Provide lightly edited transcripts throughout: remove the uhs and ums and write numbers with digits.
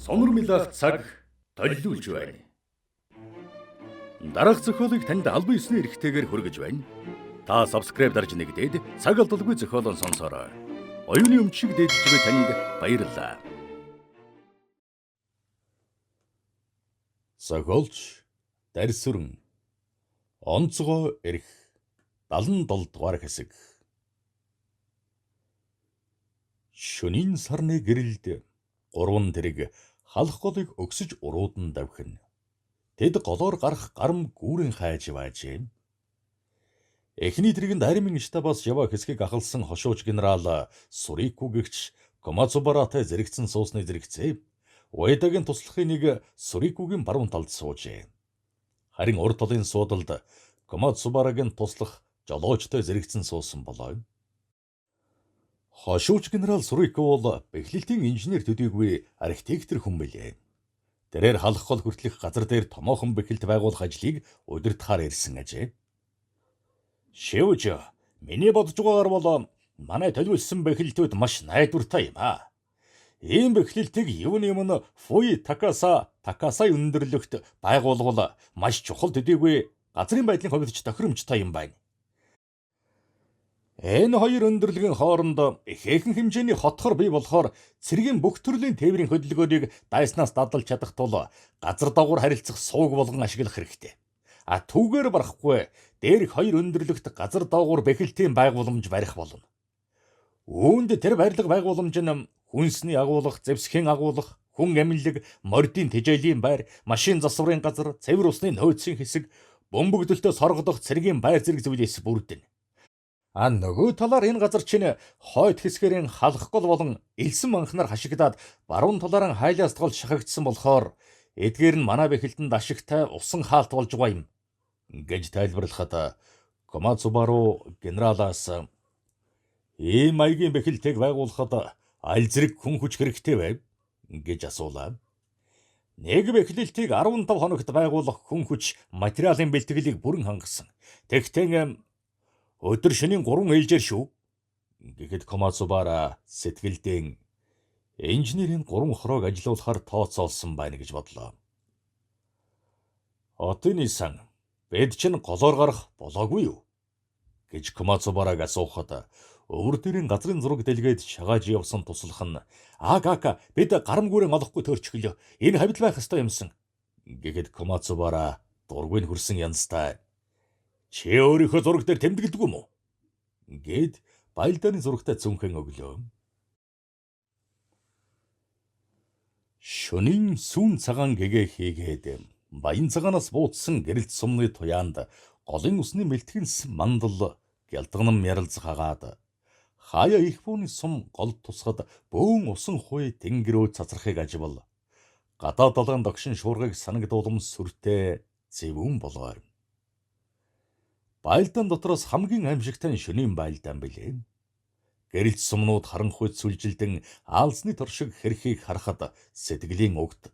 Сонор милах цаг толилуулж байна. Дараах зохиолыг танд албан ёсны эрхтэйгээр хүргэж байна. Та subscribe дарж нэгдээд цаг алдалгүй зохиолон сонсоорой. Оюуны өмч шиг дээдэлж буй танд баярлалаа. Зохиолч Дарьсүрэн Онцгой эрх 77 дугаар хэсэг. Шөнийн сарны гэрэлд гурван тэрэг халах голыг өгсөж уруудан давхина. Тэд голоор гарах гарам гүүрэн хайж байжээ. Эхний тэргэнд армийн штабаас яваа хэсгийг ахалсан хошууч генерал Сурику гэгч Комацубаратай зэрэгцэн суусны зэрэгцээ Уэдагийн туслахын нэг Сурикугийн баруун талд суужээ. Харин урд талын суудалд Комацубарагийн туслах жолоочтой зэрэгцэн суусан болоо. Хошууч генерал Сурику бол бэхлэлтийн инженер төдийгүй архитектор хүн билээ. Тэрээр халах гол хүртэлх газар дээр томоохон бэхлэлт байгуулах ажлыг удирдахаар ирсэн ажээ. Шивж, миний бодож байгаагаар бол манай төлөвлөсөн бэхлэлтүүд маш найдвартай юм аа. Ийм бэхлэлтийг юуны өмнө Фуи Такаса Такасай өндөрлөгт байгуулвал маш чухал төдийгүй газрын байдлын хувьд ч тохиромжтой юм байна. Энэ хоёр өндөрлөгийн хооронд ихээхэн хэмжээний хотхор бий болохоор цэргийн бүх төрлийн тээврийн хөдөлгөөнийг дайснаас дадалж чадах тул газар доогуур харилцах сувг болгон ашиглах хэрэгтэй. А түүгээр барахгүй дээрх хоёр өндөрлөгт газар доогуур бэхлэлтийн байгууламж барих болно. Үүнд тэр барилга байгууламж нь хүнсний агуулга, зэвсгийн агуулга, хүн амиллэг, мордын тэжээлийн байр, машин засварын газар, цэвэр усны нөөцийн хэсэг, бөмбөгдөлтөө соргодох цэргийн байр зэрэг зүйлээс бүрдэнэ. А нөгөө талаар энэ газар чинь хойд хэсгэрийн халах гол болон элсэн манхнаар хашигдаад баруун талаараа хайлаас гол шахагдсан болохоор эдгээр нь манай бэхэлтэнд ашигтай усан хаалт болж байгаа юм гэж тайлбарлахад Комацубару генералаас ийм маягийн бэхэлтийг байгуулахад аль зэрэг хүн хүч хэрэгтэй байв гэж асуулаа. Нэг бэхлэлтийг 15 хоногт байгуулах хүн хүч материалын бэлтгэлийг бүрэн хангасан. Тэгтэн өдөр шөнийн 3 ээлжээр шүү гэхэд Комацубара сэтгэлдээ инженерийн 3 хороог ажилуулахар тооцоолсон байна гэж бодлоо. Отынисан бид чинь голоор гарах болоогүй юу гэж Комацубараг асуухад өвөр дээрийн газрын зураг дэлгээд шагааж явсан туслах нь аагака бид гарам гүүрэн олохгүй төрчихлөө. Энэ хавьд байх ёстой юмсан гэхэд Комацубара дургүй нь хөрсөн янзтай чи өөрийнхөө зураг дээр тэмдэглэдэггүй юм уу гэд байлдааны зурагтай цүнхэн өглөө. Шөнийн сүүн цагаан гэгээ хийгээд баян цагаанаас бууцсан гэрэлт сумны туяанд голын усны мэлтгэнс мандал гялтганан яралцгаагаад хаяа их бууны сум гол тусгад бөөн усан хуй тэнгэрөө цацрахыг аживал гадаа далайн догшин шуургыг санагдуулам сүртэй зэвүүн болоо. Байлдаан дотроос хамгийн аимшигтай нь шөнийн байлдаан билээ. Гэрэлт сумнууд харанхуйд сүлжилдэн аалзны тор шиг хэрхийг харахад сэтгэлийн угт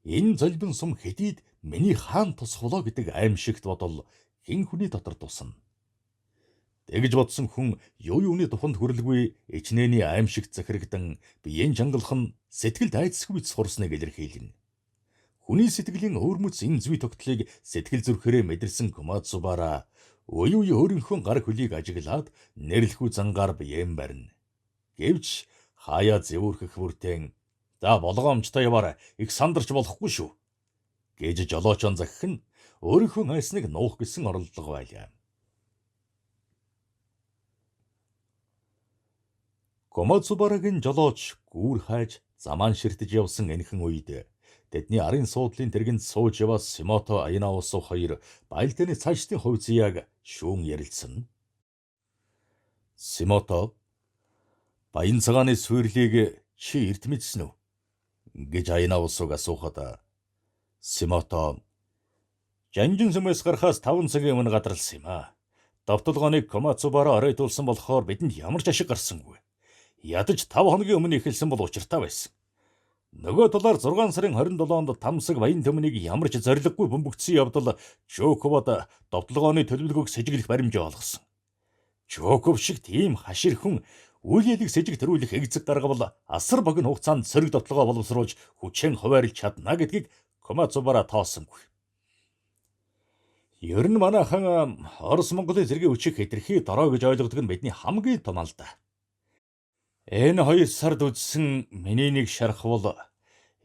энэ золбин сум хэдийд миний хаан тусах болоо гэдэг аимшигт бодол хэн хүний дотор тусна. Тэгж бодсон хүн юу юуны туханд хүрлгүй ичнээний аимшигт захирагдан биеийн чангалах нь сэтгэлд айдасгүй сурсныг илэрхийлнэ. Хүний сэтгэлийн өвөрмөц энэ зүй тогтлыг сэтгэл зүрхээрээ мэдэрсэн Комацубара үе үе өөрийнхөө гар хөлийг ажиглаад нэрлэхүү зангаар биеэн барина. Гэвч хаяа зэвүүрхэх бүртэн за болгоомжтой яваарай, их сандарч болохгүй шүү гэж жолоочон захих нь өөрийнхөө айсныг нуух гэсэн оролдлого байлаа. Комацубарагийн жолооч гүүр хайж замаан ширтэж явсан энэхэн үед тэдний арын суудлын тэргэнд сууж яваа Симото Аянаусу хоёр байлдааны цаашдын хувь зияаг шүүн ярилцсан. Симото, баян цагааны сүйрлийг чи эрт мэдсэн үү гэж Аянаусуг асуухад Симото жанжин сүмээс гарахаас 5 цагийн өмнө гадралсан юм аа. Довтолгооныг Комацубара оройтуулсан болохоор бидэнд ямар ч ашиг гарсангүй. Ядаж 5 хоногийн өмнө эхэлсэн бол учиртай байсан. Нөгөө талаар 6 сарын 27-нд Тамсаг Баян төмнийг ямар ч зорилгогүй бөмбөгдсөн явдал Жоковод довтолгооны төлөвлөгөөг сэжиглэх баримжаа олгосон. Жоков шиг тийм хашир хүн Үйл ялыг сэжиг тэргүүлэх эгзэг даргавал асар богино хугацаанд сөрөг довтлогоо боловсруулж хүчээр хуваарлж чадна гэдгийг Комацубара тоосонгүй. Ер нь манайхан Орос Монголын зэргийн хүчийг хэтэрхий дорой гэж ойлгодог нь бидний хамгийн том алдаа. Энэ 2 сард үзсэн миний нэг шарх бол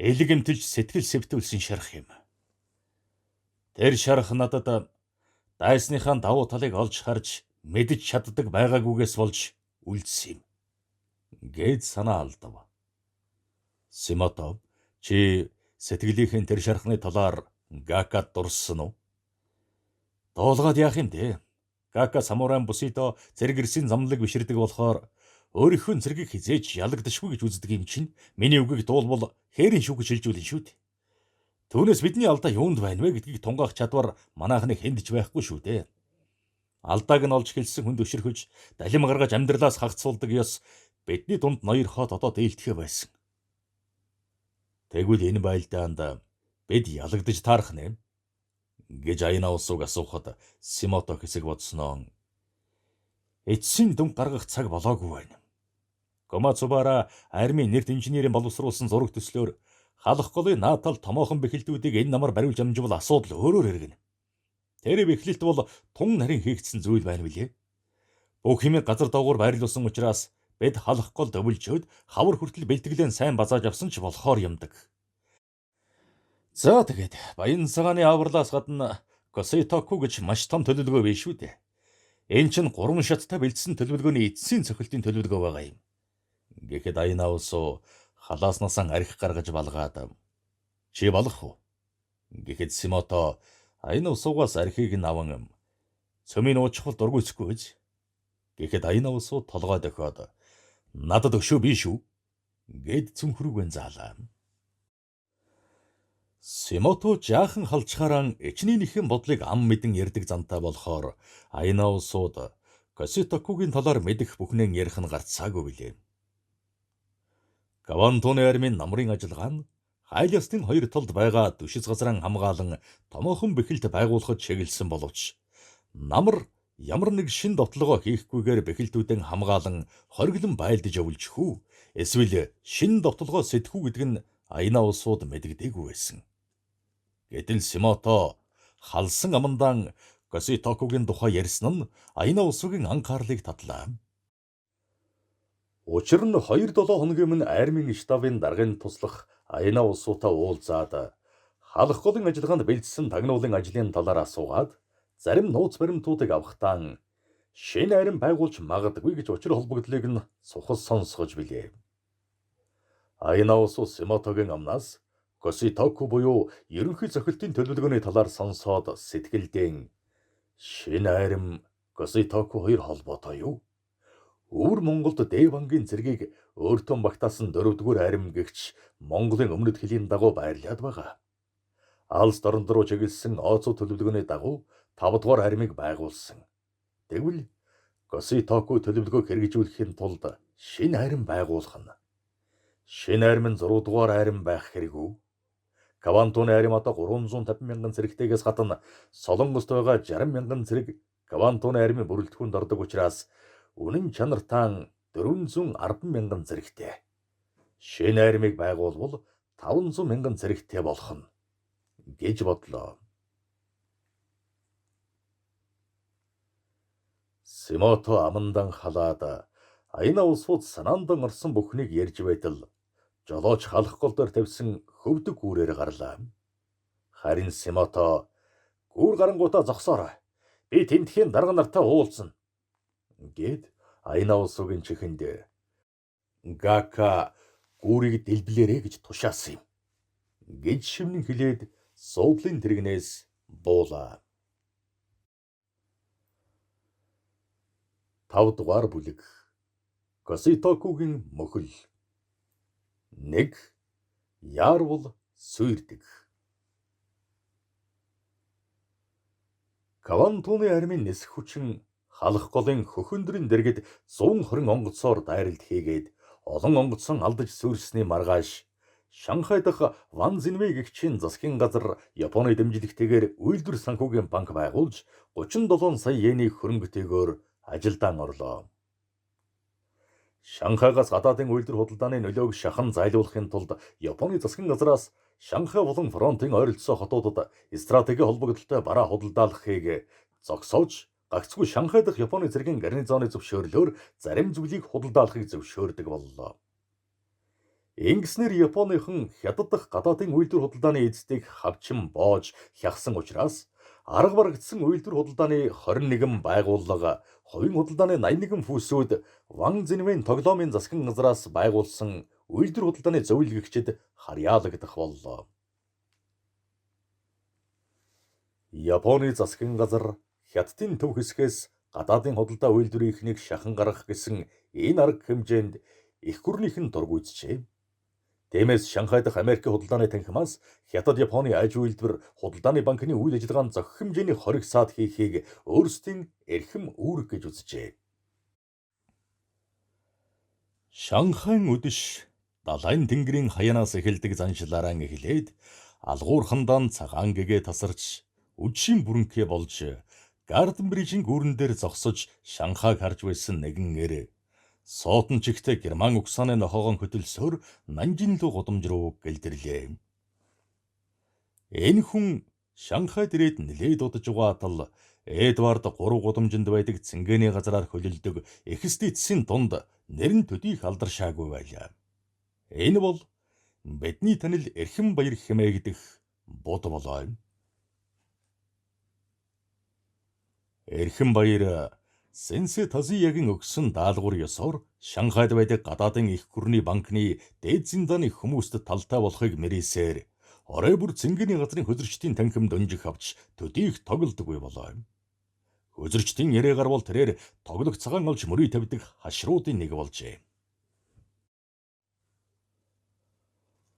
элгэмтэж сэтгэл сэвтүүлсэн шарх юм. Тэр шарх надад дайсныхаа давуу талыг олж харж мэдэж чаддаг байгаагүйгээс болж үлдсэн юм гээд санаа алдав. Симото, чи сэтгэлийнхэн тэр шархны талаар Гакад дурссан уу? Дуулгаад яах юм бэ? Гака самурайн бусидо зэрэг эрсийн замлаг биширдэг болохоор өөрийнхөө цэргийг хизээж ялагдашгүй гэж үздэг юм чинь миний үгийг дуулбал хээрийн шүүх шилжүүлнэ шүү дээ. Түүнээс бидний алдаа юунд байна вэ гэдгийг тунгаах чадвар манайхны хэнд ч байхгүй шүү дээ. Алдааг нь олж хэлсэн хүнд өшөрхөж, далим гаргаж амьдралаас хагацуулдаг ёс бидний дунд ноёр хот одоо дээлдэхэ байсан. Тэгвэл энэ байлдаанд бид ялагдаж таарах нэ гэж Аяна усуг асуухад Симото хэсэг бодсноо эцсийн дүн гаргах цаг болоогүй байна. Комацубара армийн нэрт инженерийн боловсруулсан зураг төслөөр халах голын наатал томоохон бэхэлтүүдийг энэ намар бариулж амживал асуудал өөрөөр эргэнэ. Тэр бэхлэлт бол тун нарийн хийгдсэн зүйл байна билээ. Бүх юмыг газар доогуур байрлуулсан учраас бид халах гол өвлжөөд хавар хүртэл бэлтгэлэн сайн базааж авсан ч болохоор юмдаг. За тэгээд Баян цагааны авралаас гадна Коситоку гэж маш том төлөвлөгөө биш үү дээ. Энэ чинь 3 шаттай бэлдсэн төлөвлөгөөний эцсийн цохилтын төлөвлөгөө байгаа юм. Гэхэд Аяна усуу халааснасаа арх гаргаж балгаад чи балах уу? Гэхэд Симото Аяна усуугаас архийг нь аван цөмийн уучхвал дургүйцэхгүй биз? Гэхэд Аяна усуу толгой дохиод надад өшөө биш үү? Гэд цүнхрүүгэн заалаа. Симото жаахан халжхааран ээчнийхэн бодлыг ам мэдэн ярддаг зантай болохоор Аяна усууд Коситокугийн талаар мэдэх бүхнээ ярих нь гарцаагүй билээ. Кавантуны армийн намрын ажиллагаа нь хайластын хоёр талд байгаа дүшис газран хамгаалан томоохон бэхэлт байгуулахад чиглэсэн боловч намар ямар нэг шин довтлогоо хийхгүйгээр бэхэлтүүдэн хамгаалан хориглон байлдаж өвлжих үү эсвэл шин довтлогоо сэтгэх үү гэдэг нь Аяна улсууд мэддэггүй байсан. Гэтэл Симото халсан амандаан Коситокугийн тухай ярьсан нь Аяна улсуугийн анхаарлыг татлаа. Учир нь 2-7 хоногийн өмнө армийн штабын даргын туслах Аяна улсуутай уулзаад халах голын ажиллагаанд бэлдсэн тагнуулын ажлын талаар асуугаад зарим нууц баримтуудыг авахтаа шинэ арим байгуулж магадгүй гэж учир холбогдлыг нь сухал сонсгож билээ. Аяна улсуу Симотогийн амнаас Коситоку буюу ерөнхий цохилтын төлөвлөгөөний талаар сонсоод сэтгэлдэн шинэ арим Коситоку хоёр холбоотой юу? Өвөр Монголд Дэвангийн цэргийг өөртөө багтаасан 4-р арим гэгч Монголын өмнөд хөлийн дагуу байрлаад байгаа. Алс дорнод руу чиглэсэн Оцу төлөвлөгөөний дагуу 5-р армийг байгуулсан. Тэгвэл Коситоку төлөвлөгөөг хэрэгжүүлэхийн тулд шинэ арим байгуулах нь. Шинэ арим нь 6-р арим байх хэрэгүү. Кавантуны арим одоо 350 мянган цэрэгтэйгээс гадна Солонгост байгаа 60 мянган цэрэг Кавантуны армийн бүрэлдэхүүнд ордог учраас үнэн чанартаа 410 мянган цэрэгтэй. Шинэ армийг байгуулвал 500 мянган цэрэгтэй болох нь гэж бодлоо. Симото амандан халаад Аяна улсууд санаандан орсон бүхнийг ярьж байтал жолооч халах гол дээр тавьсан хөвдөг гүүрээр гарлаа. Харин Симото гүүр гарангуудаа зогсоорой. Би тентхийн дарга нартай уулзна гэд Аяна улсуугийн чихэнд Гака гүүрийг дэлблээрэй гэж тушаасан юм гэж шивнэн хэлээд суудлын тэрэгнээс буулаа. 5 дугаар бүлэг. Коситокугийн мөхөл. 1. Яарвал сүйрдэг. Кавантуны армийн нисэх хүчин халах голын хөхөндрийн дэргэд 120 онгоцоор дайралт хийгээд олон онгоцон алдаж сүйрсэний маргааш Шанхай дахь Ван Зинвэ гэгчийн засгийн газар Японы дэмжлэгтэйгээр үйлдвэр санхүүгийн банк байгуулж 37 сая йений хөрөнгөтэйгээр ажилдаан орлоо. Шанхайгаас гадаадын үйлдвэр худалдааны нөлөөг шахан зайлуулахын тулд Японы засгийн газраас Шанхай болон фронтын ойролцоо хотуудад стратегийн холбогдлолтой бараа худалдаалахыг зогсоож, гагцхүү Шанхай дахь Японы цэргийн гарнизоны зөвшөөрлөөр зарим зүйлийг худалдаалахыг зөвшөөрдөг боллоо. Ингэснээр Японыхон Хятад дахь гадаадын үйлдвэр худалдааны эзэдийг хавчин боож хягсан учраас арга барагдсан үйлдвэр худалдааны 21 байгууллага, хувийн худалдааны 81 фүүсүүд Ван Зинвэн тоглоомын засгийн газраас байгуулсан үйлдвэр худалдааны зөвлөгчид харьяалагдах боллоо. Японы засгийн газар Хятадын төв хэсгээс гадаадын худалдаа үйлдвэрийнхнийг шахан гаргах гэсэн энэ арга хэмжээнд эх гүрнийх нь дургүйцжээ. Тиймээс Шанхай дахь Америкийн худалдааны танхимаас Хятад Японы аж үйлдвэр худалдааны банкны үйл ажиллагаанд зохих хэмжээний хориг саад хийхийг өөрсдийн эрхэм үүрэг гэж үзжээ. Шанхайн үдэш далайн тэнгэрийн хаяанаас эхэлдэг заншлаараа эхлээд алгуур хандаан цагаан гэгээ тасарч үдшийн бүрэнхээ болж Гарден Брижийн гүүрэн дээр зогсож Шанхайг харж байсан нэгэн эр Соотон чигтээ герман угсааны нохойгон хөтөлсөөр Нанжин луу гудамж руу гэлдэрлээ. Энэ хүн Шанхайд ирээд нэлээд удаж байгаа тал Эдвард 3 гудамжинд байдаг цэнгэний газраар хөлөлдөг экспедицийн дунд нэр нь төдий их алдаршаагүй байлаа. Энэ бол бидний танил Эрхэм Баяр хэмээгдэх Буд болоо. Эрхэм Баяр Сенсей Тазиягийн өгсөн даалгавар ёсоор Шанхайд байдаг гадаадын эх гүрний банкны дээд зиндааны хүмүүст талтай болохыг мэрийсээр орой бүр цэнгэний газрын хөзөрчдийн танхимд өнжих авч төдий их тоглодоггүй болоо. Хөзөрчдийн яриагаар бол тэрээр тоглох цагаан олж мөрий тавьдаг хашруудын нэг болжээ.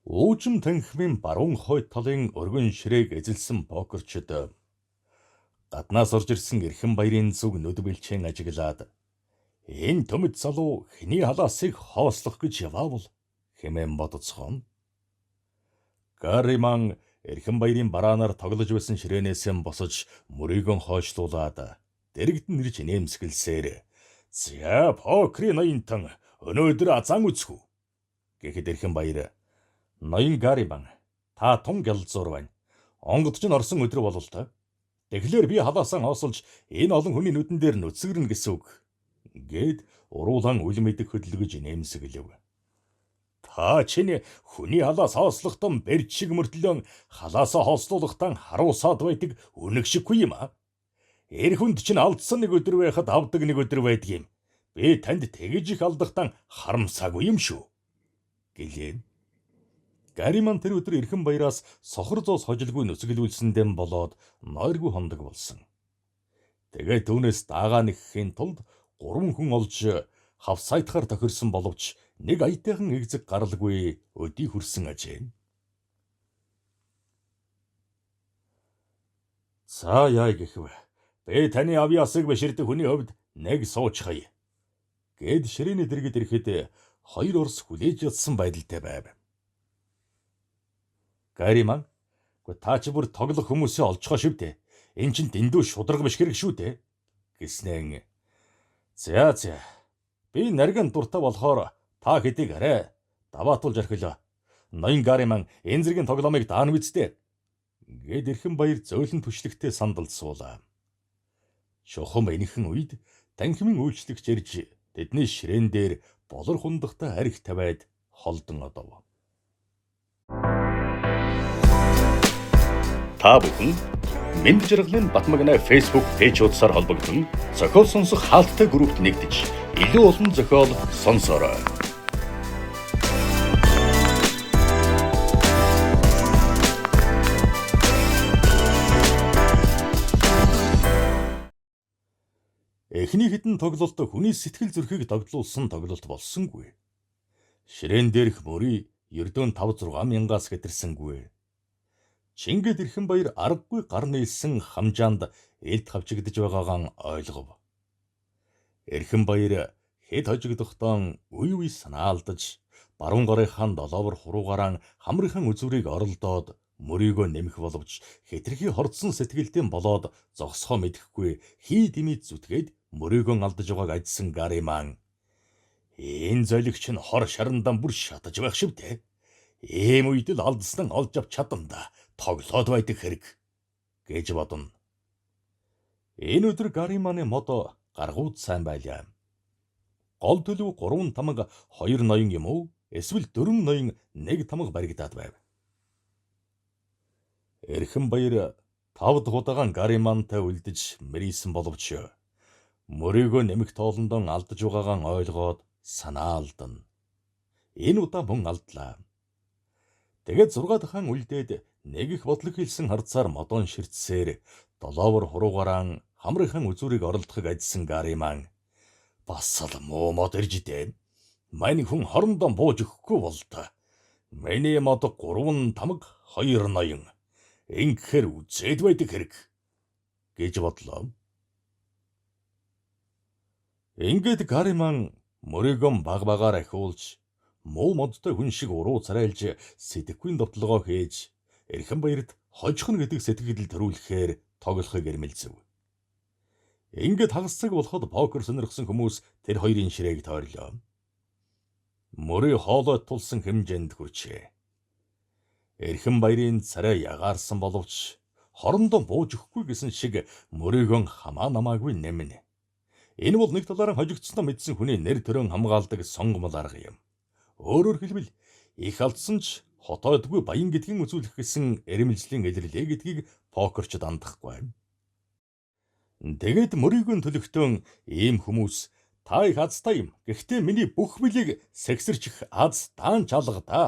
Уужим танхимын баруун хойд талын өргөн ширээг эзэлсэн покерчид гаднаас орж ирсэн Эрхэм Баярын зүг нүд бэлчээн ажиглаад энэ төмөд залуу хэний халаасыг хоослох гэж яваавал хэмээн бодоцгоно. Гарриман Эрхэм Баярын бараанаар тоглож байсан ширээнээсээ босож мөрийгөн хойшлуулад дэрэгдэн нэрж нэмсгэлсээр «За покерын ноёнтон өнөөдөр азаан үзэх үү?» гэхэд Эрхэм Баяр «Ноён Гарриман та тун гялзуур байна. Онгод ч орсон өдөр бололтой. Тэгэхээр би халаасаа хоосолж энэ олон хүний нүдэн дээр нүцгэрнэ гэсэн үг» гэд уруулан үл мэдэх хөдөлгөж нэмсгэлэв. Та чинь хүний халаас хоослохдон бэрж шиг мөртлөн халаасаа хоослуулахдаа харуусаад байдаг үнэг шиггүй юм аа. Эр хүнд чинь алдсан нэг өдөр байхад авдаг нэг өдөр байдаг юм. Би танд тэгж их алдахдаа харамсаагүй юм шүү гэлээ. Гариман тэр өдөр Эрхэм Баяраас сохор зоос хожилгүй нүцгэлүүлсэндэн болоод нойргүй хондог болсон. Тэгээд түүнээс дагаа нэхэхийн тулд 3 хүн олж хавсайтахаар тохирсон боловч нэг аятайхан эгзэг гаралгүй өдий хүрсэн ажээ. За яа гэхв. Би таны авьяасыг биширдэг хүний хувьд нэг суучхая гэд ширээний дэргэд ирэхэд хоёр орс хүлээж ядсан байдалтай байв. Гариман, үгүй та чи бүр тоглох хүмүүсээ олцгоо шивдэ. Эн чин дэндүү шударга биш хэрэг шүү дээ гэснэн. За за. Би нарган дуртай болохоор та хэдийг арай даваатуулж орхилоо. Ноён Гариман энэ зэргийн тоглоомыг даана үсттэй гэд Эрхэм Баяр зөөлөн түшлэгтэй сандалд суулаа. Чухам энэхэн үед танхимын үйлчлэгч ирж тэдний ширээн дээр болор хундахтай арх тавиад холдон одов. Та бүхэн Мэнд жаргалын Батмагнай Facebook пэйж хуудасаар холбогдсон зохиол сонсох хаалттай группт нэгдэж илүү олон зохиол сонсоорой. Эхний хэдэн тоглолт хүний сэтгэл зүрхийг догдлуулсан тоглолт болсонгүй. Ширээн дээрх мөрий ердөөн 5-6 мянгаас гэтэрсэнгүй. Чингэд Эрхэм Баяр аргагүй гар нийлсэн хамжаанд элд хавчигдаж байгаагаан ойлгов. Эрхэм Баяр хэд хожигдохдоо үе үе санаа алдаж баруун гарынхаа долоовор хуруугаараа хамрынхаа үзүүрийг оролдоод мөрийгөө нэмэх боловч хэтэрхий хордсон сэтгэлдэн болоод зогсохоо мэдэхгүй хий дэмий зүтгээд мөрийгөө алдаж байгааг ажсан Гариман Энэ золигч нь хор шарандаа бүр шатаж байх шивдэ. Ийм үед л алдсан олж авч чадна да. Тоглоод байдаг хэрэг гэж бодно. Энэ өдөр Гариманы мод гаргууд сайн байлаа. Гол төлөв 3 тамга 2 ноён юм уу? Эсвэл 4 ноён 1 тамга баригдаад байв. Эрхэн баяр 5 дахь удаан Гаримантай үлдэж мэрийсэн боловч мөрийгөө нэмэх тоолондоо алдаж байгаагаа ойлгоод санаа алдана. Энэ удаа мөн алдлаа. Тэгээд 6 дахин үлдээд нэг их бодлого хэлсэн харцаар модон ширтсээр долоовор хуруугаараа хамрынхан үзүүрийг оролдохыг ажилласан Гариман бас л муу мод ирж идэ. Мань хүн хорондоо бууж өгөхгүй болтой. Миний мод 3 тамга 2 ноён. Ингэхээр үзээд байдаг хэрэг гэж бодлоо. Ингээд Гариман мөрийгөө баг багаар ахиулж муу модтой хүн шиг уруу царайлж сэтгэхүйн довтлогоо хийж Эрхэн баярт хожих нь гэдэг сэтгэгдэл төрүүлэхээр тоглохыг эрмэлзэв. Ингээд хагас цаг болоход покер сонирхсон хүмүүс тэр хоёрын ширээг тойрлоо. Мөрий хоолой тулсан хэмжээнд хүрчээ. Эрхэн баярын царай ягаарсан боловч хорондоо бууж өгөхгүй гэсэн шиг мөрийгөө хамаа намаагүй нэмнэ. Энэ бол нэг талаараа хожигдсноо мэдсэн хүний нэр төрөн хамгаалдаг сонгомол арга юм. Өөрөөр хэлбэл их алдсан ч хотойдгүй баян гэдгийг үзүүлэх гэсэн эрмэлзлийн илэрлээ гэдгийг покерчид андахгүй. Тэгээд мөрийгөө төлөгтөн ийм хүмүүс та их азтай юм. Гэхдээ миний бүх билийг сэгсэрчих аз даан чалга та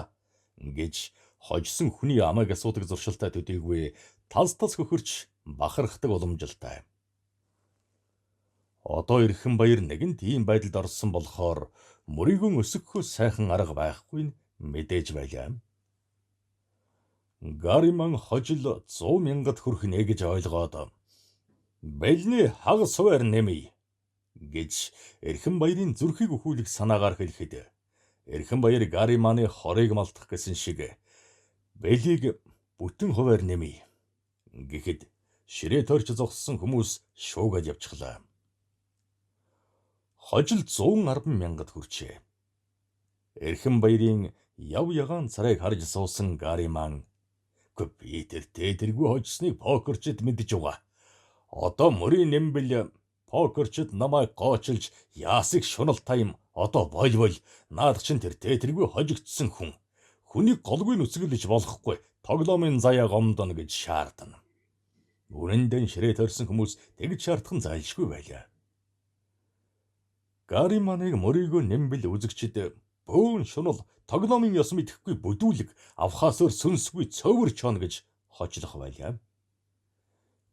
гэж хожсон хүний амайг асуудаг зуршилтай төдийгүй тас тас хөхөрч бахархдаг уламжилтай. Одоо Эрхэн баяр нэгэнт ийм байдалд орсон болохоор мөрийгөө өсгөхөөс сайхан арга байхгүй нь мэдээж байлаа. Гариман хожил 100 мянгад хүрэх нэ гэж ойлгоод бэлний хагас хувиар нэмье гэж Эрхэн баярын зүрхийг өхүүлэх санаагаар хэлэхэд Эрхэн баяр Гариманы хорыг малтах гэсэн шиг бэлийг бүтэн хувиар нэмье гэхэд ширээ тойрч зогссон хүмүүс шуугаад явчихлаа. Хожил 110 мянгад хүрчээ. Эрхэн баярын яв ягаан царайг харж суусан Гариман би тэртээ тэргүй хожсныг покерчид мэдэж байгаа. Одоо мөрийн нэмбэл покерчид намайг гоочилж яасыг шуналтай юм. Одоо боль боль наадах чинь тэртээ тэргүй хожигдсон хүн. Хүнийг голгүй нүцгэлж болохгүй. Тоглоомын заяа гомдоно гэж шаардна. Үнэн дээр ширээ тойрсон хүмүүс тэгж шаардах нь зайлшгүй байлаа. Гариманыг мөрийгөө нэмбэл үзэгчид бөөн шунал тоглоомын ёс мэдэхгүй бүдүүлэг авхаас өөр сүнсгүй цөөвөр чоно гэж хожлох байлаа.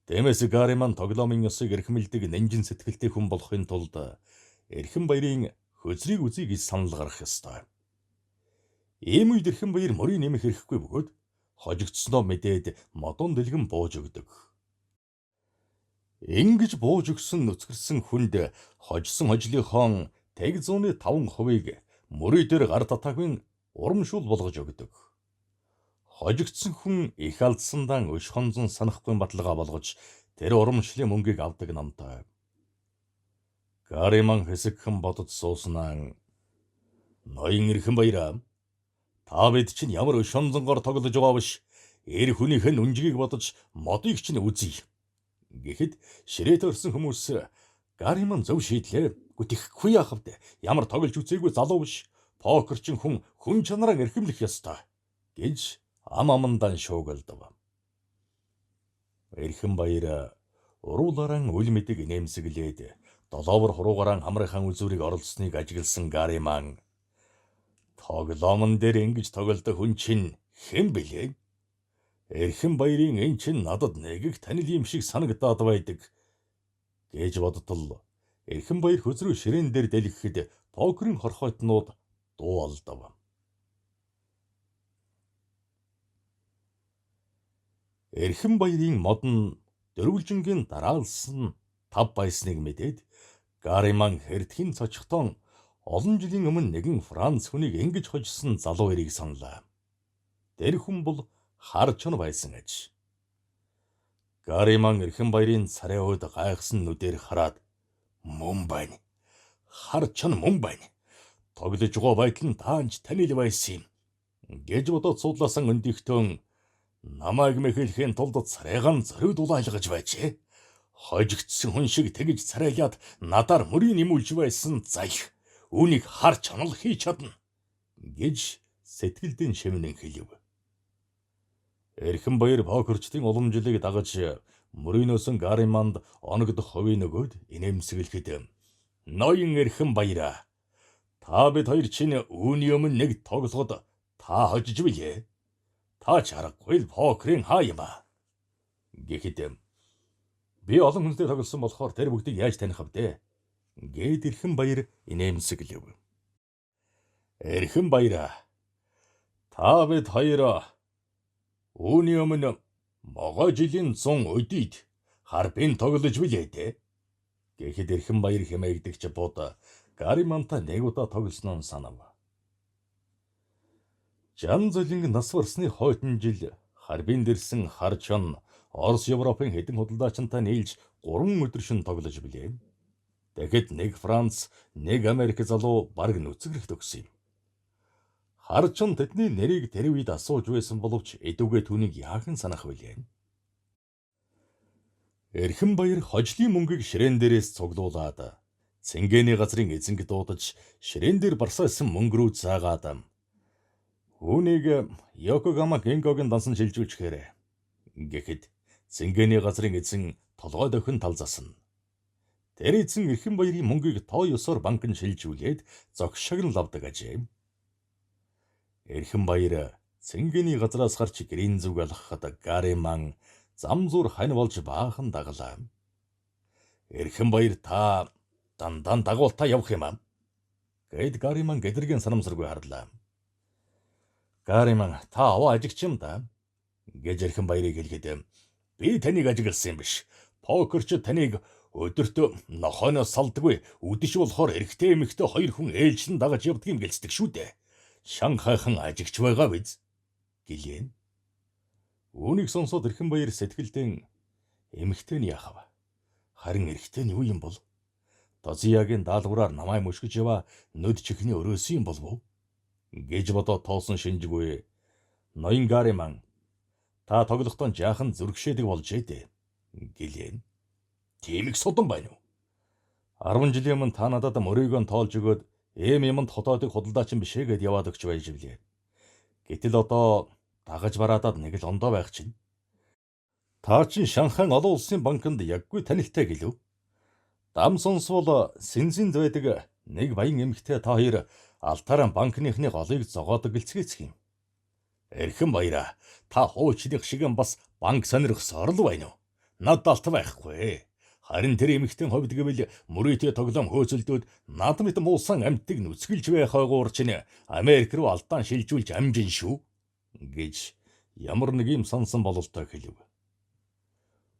Дэмэс Гариман тоглоомын ёсыг эрхэмлдэг нэнжин сэтгэлтэй хүн болохын тулд Эрхэн баярын хөзрийг үзье гэж санал гаргах ёстой. Ийм үед Эрхэн баяр мөрийг нэмэх хэрэггүй бөгөөд хожигдсноо мэдээд модон дэлгэн бууж өгдөг. Ингэж бууж өгсөн нүцгэрсэн хүнд хожсон хожлынхон тэг 105%-ийг мөрий дээр гар татаагүй урамшуул болгож өгдөг. Хожигдсон хүн их алдсандаа өш хонзон санахгүй баталгаа болгож тэр урамшлын мөнгийг авдаг намтай. Гариман хэсэгхэн бодож сууснаа ноён Эрхэн баяраа та бид чинь ямар өш хонзонгоор тоглож байгаа биш эр хүнийх нь үнжгийг бодож модыг чинь үзье. Гэхэд ширээ төрсөн хүмүүс Гариман зөв шийдлээ. Гүтэхгүй яах вэ? Ямар тоглож үзээгүй залуу биш. Покер чин хүн хүн чанараа эрхэмлэх ёстой гэж ам амандан шуугалдав. Эрхэн баяр уруулаараа үл мэдэг инээмсэглээд долоовор хуруугаараа хамрынхаа үзүүрийг оролцсныг ажигласан Гариман тоглоомон дээр ингэж тоглодог хүн чинь хэн блэ? Эрхэн баярын эн чинь надад нэг их танил юм шиг санагдаад байдаг гэж бодтол Эрхэн баяр хөзрөө ширээн дээр дэлгэхэд покерын хорхойтнууд дуу алдав. Эрхэн баярын мод нь дөрвөлжингийн дараалсан тав байсныг мэдээд Гариман хэрдхийн цочхтон олон жилийн өмнө нэгэн Франц хүнийг ингэж хожсон залуу эрийг саналаа. Тэр хүн бол хар чон байсан аж. Гариман Эрхэн баярын царай ууд гайхсан нүдээр хараад мөн байна. Хар чон мөн байна. Тоглож байгаа байдал нь таанч танил байсан юм гэж бодоод суудлаасан өндөгтөн намайг мэхэлхийн тулд царайгаан зориуд улайлгаж байжээ. Хожигдсон хүн шиг тэгж царайлаад надаар мөрийг нэмүүлж байсан заях. Үүнийг хар чанал хийж чадна гэж сэтгэлдэн шивнэн хэлв. Эрхэн баяр покерчдын уламжлалыг дагаж мөрийнөөсөн Гариманд оногдох хувийн нөгөөд инээмсэглэхэд ноён эрхэн баяраа та бид хоёр чинь үүний өмнө нэг тоглоход та хожиж билээ. Та ч аргагүй л покерын хаа юм аа. Гэхэд би олон хүнтэй тоглосон болохоор тэр бүгдийг яаж таних вэ? Гээд эрхэн баяр инээмсэглэв. Эрхэн баяраа та бид хоёр үүний өмнө могой жилийн 100 өдийд харбин тоглож билээ дээ. Гэхэд эрхэн баяр хэмээгдэгч бод Гариманта нэг удаа тоглосноо санав. Жан золинг нас барсны хойтон жил Харбинд ирсэн Харчон Орос Европын хэдэн худалдаачинтай нийлж 3 өдөр шин тоглож билээ. Тэгэхэд нэг Франц, нэг Америк залуу бараг нүцгэрэгт өгсөн юм. Харчон тэдний нэрийг тэр үед асууж байсан боловч эдүгээ түүнийг яахан санах вүлээ. Эрхэн баяр хожлын мөнгийг ширээн дээрээс цуглуулад цэнгэний газрын эзэнг дуудаж ширээн дээр барсаасан мөнгө рүү заагаад үүнийг Йокогама Гинкогийн дансан шилжүүлчихээрэй. Гэхэд цэнгэний газрын эзэн толгой дохин тал засна. Тэр эзэн эрхэн баярын мөнгийг тоо ёсоор банкнд шилжүүлээд зогс шагнал авдаг ажээ. Эрхэн баяр цэнгэний газраас гарч гэрийн зүг алхахад Гариман зам зуур хань болж баахан дагалаа. Эрхэн баяр та дандан дагуултаа явах юм аа. Гэт Гариман гэдэргийн санамсаргүй харлаа. Гариман та аваа ажигч юм да гэж эрхэн баярыг хэлгээд би таныг ажигласан юм биш. Покерч таныг өдөрт нохойноос салдаггүй үдэш болохоор эрэгтэй эмэгтэй хоёр хүн ээлжлэн дагаж явдаг юм гэлцдэг шүү дээ. Шанхайхан ажигч байгаа биз гэлээ. Үүнийг сонсоод эрхэн баяр сэтгэлдэн эмэгтэй нь яах вэ? Харин эрэгтэй нь юу юм бол? Дозиягийн даалгавраар намайг мөшгөж яваа нүд чихний өрөөсөн юм болов уу? Гэж бодоод тоосон шинжгүй. Ноён Гариман та тоглохдоо жаахан зүрхшээдэг болжээ дээ гэлээ. Тийм их содон байна уу? 10 жилийн өмнө та надад мөрийгөө тоолж өгөөд эм юмд хотоодыг худалдаачин бишээ гэд яваад өгч байж билээ. Гэтэл одоо дагаж бараадаад нэг л ондоо байх чинь. Та чинь Шанхайн олон улсын банкнд яггүй танилтай гэлөө. Дам сонсвол Синзинд байдаг нэг баян эмэгтэй та хоёр алтаараа банкныхны голыг зогоодог гэлцгээцэх юм. Эрхэн баяраа та хуучных шиг бас банк сонирхсоор л байна уу? Над алт байхгүй. Харин тэр эмэгтэй хувьд гэвэл мөрийтэй тоглоом хөөцөлдөөд над мэт муусан амьтыг нүцгэлж байх ойгуур чинь Америк руу алдаан шилжүүлж амжин шүү гэж ямар нэг юм сансан бололтой хэлв.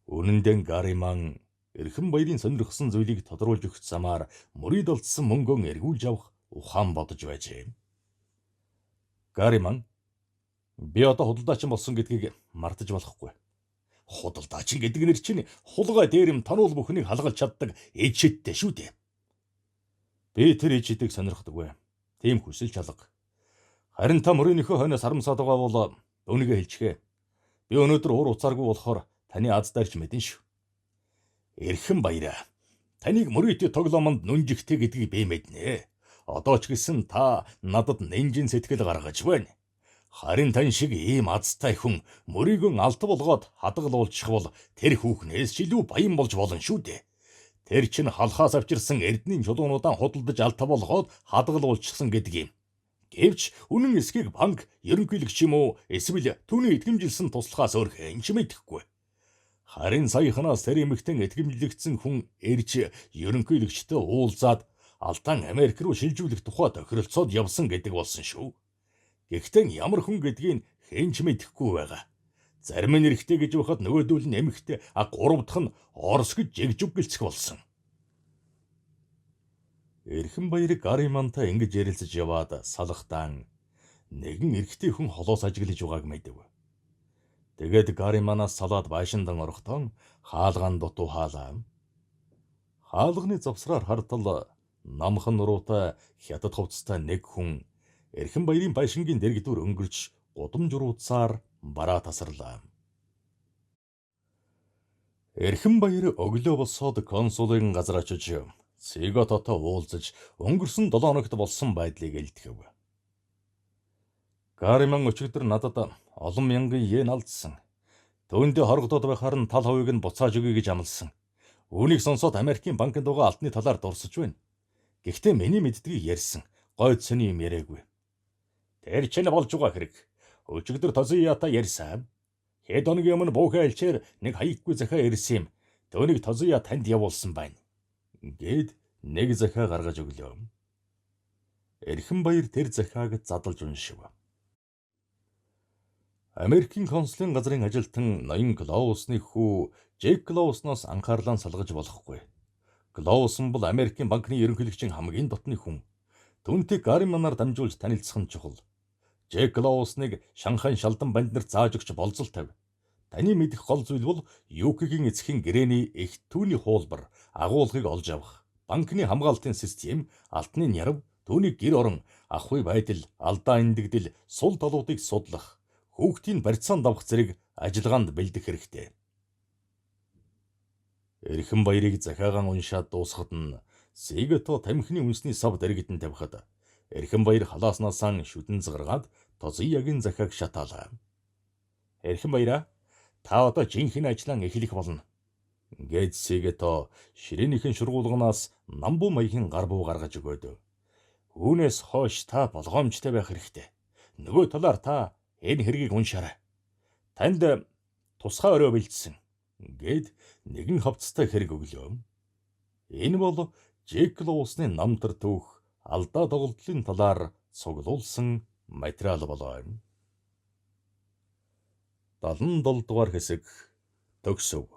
Үнэн дээр Гариман эрхэн баярын сонирхсан зүйлийг тодруулж өгөх замаар мөрийд олдсон мөнгөө эргүүлж авах ухаан бодож байжээ. Гариман би одоо худалдаачин болсон гэдгийг мартаж болохгүй. Худалдаачин гэдэг нэр чинь хулгай дээрэм тонол бүхнийг халгалж чаддаг ичидтэй шүү дээ. Би тэр ичидийг сонирхдаггүй. Тийм хүсэл чалга. Харин та мөрийнхөө хойноос харамсаад байгаа бол үүнийгээ хэлчихээ. Би өнөөдөр уур уцааргүй болохоор таны аз дайрч мэдэн шүү. Эрхэн баяраа. Таныг мөрийтэй тоглоомонд нүнжихтэй гэдгийг би мэднэ. Одоо ч гэсэн та надад нинжин сэтгэл гаргаж байна. Харин тань шиг ийм азтай хүн мөрийгөн алт болгоод хадгалуулчих бол тэр хүүхнээс ч илүү баян болж болно шүү дээ. Тэр чинь халахаас авчирсан эрдэнийн чулуунуудаа худалдаж алт болгоод хадгалуулчихсан гэдэг юм. Гэвч үнэн эсхийг банк ерөнхийлөгч юм уу эсвэл түүний итгэмжилсэн туслахаас өөр хэн ч мэдэхгүй. Харин саяхнаас тэр эмэгтэн итгэмжлэгдсэн хүн ирж ерөнхийлөгчтэй уулзаад алдаан Америк руу шилжүүлэх тухай тохиролцоод явсан гэдэг болсон шүү. Гэхдээ ямар хүн гэдгийг хэн ч мэдэхгүй байгаа. Зарим нь эрэгтэй гэж байхад нөгөөдөл нь эмэгтэй, а гурав дахь нь Орос гэж жигжүг гэлцэх болсон. Эрхэн баяр Гаримантай ингэж ярилцаж яваад салахтаан нэгэн эрэгтэй хүн холоос ажиглаж байгааг мэдв. Тэгээд Гариманаас салаад байшиндан орохдоо хаалгаан дутуу хаалаа. Хаалганы завсраар хартал Намхан нуруутай хятад хувцастай нэг хүн Эрхэн баярын байшингийн дэргэдүүр өнгөрч гудамж урууцаар бараа тасарлаа. Эрхэн баяр өглөө босоод консулын газар очиж Сигототой уулзаж өнгөрсөн 7 хоногт болсон байдлыг илтгэв. Гариман өчигдөр надад олон мянган йен алдсан. Түүндээ хорогдоод байхаар нь тал хувийг нь буцааж өгье гэж амласан. Үүнийг сонсоод Америкийн банкнд байгаа алтны талаар дурсаж байна. Гэхдээ миний мэддгийг ярьсан. Гойд сони юм яриаггүй. Тэр чинь болж байгаа хэрэг. Өчигдөр Тозията ярьсан. Хэд хоногийн өмнө буухай элчээр нэг хаяггүй захиа ирсэн юм. Түүнийг Тозия танд явуулсан байна. Гээд нэг захиа гаргаж өглөө. Эрхэн баяр тэр захиаг задалж уншив. Америкийн консулын газрын ажилтан ноён Клоусны хүү Джек Клоусноос анхаарлаа салгаж болохгүй. Клоусон бол Америкийн банкны ерөнхийлөгчийн хамгийн дотны хүн. Түүнтэй Гариманаар дамжуулж танилцах нь чухал. Джек Клоусныг Шанхайн шалдан банд нарт зааж өгч болзол тавь. Таны мэдэх гол зүйл бол Юкигийн эцгийн гэрээний эх түүний хуулбар, агуулгыг олж авах, банкны хамгаалтын систем, алтны нярав, түүний гэр орон, ахуй байдал, алдаа эндэгдэл, сул талуудыг судлах, хүүхдийн барьцаанд авах зэрэг ажиллагаанд бэлдэх хэрэгтэй. Эрхэн баярыг захиагаан уншаад дуусахад нь Сигато тамхины үнсний сав дэргэдэн тавихад Эрхэн баяр халааснасаа шүдэн загаргаад Тозиягийн захиаг шатаалаа. Эрхэн баяраа, та одоо жинхэнэ ажлаа эхлэх болно. Гээд Сигато ширээнийхэн шургуулганаас намбуу маягийн гар буу гаргаж өгөөд. Үүнээс хойш та болгоомжтой байх хэрэгтэй. Нөгөө талаар та энэ хэргийг уншаарай. Танд тусгай орой бэлдсэн. Гээд нэгэн хавцтай хэрэг өглөө. Энэ бол Джек Лоусны намтар түүх алдаа доголдлын талаар цуглуулсан материал болоо. 77 дугаар хэсэг төгсөв.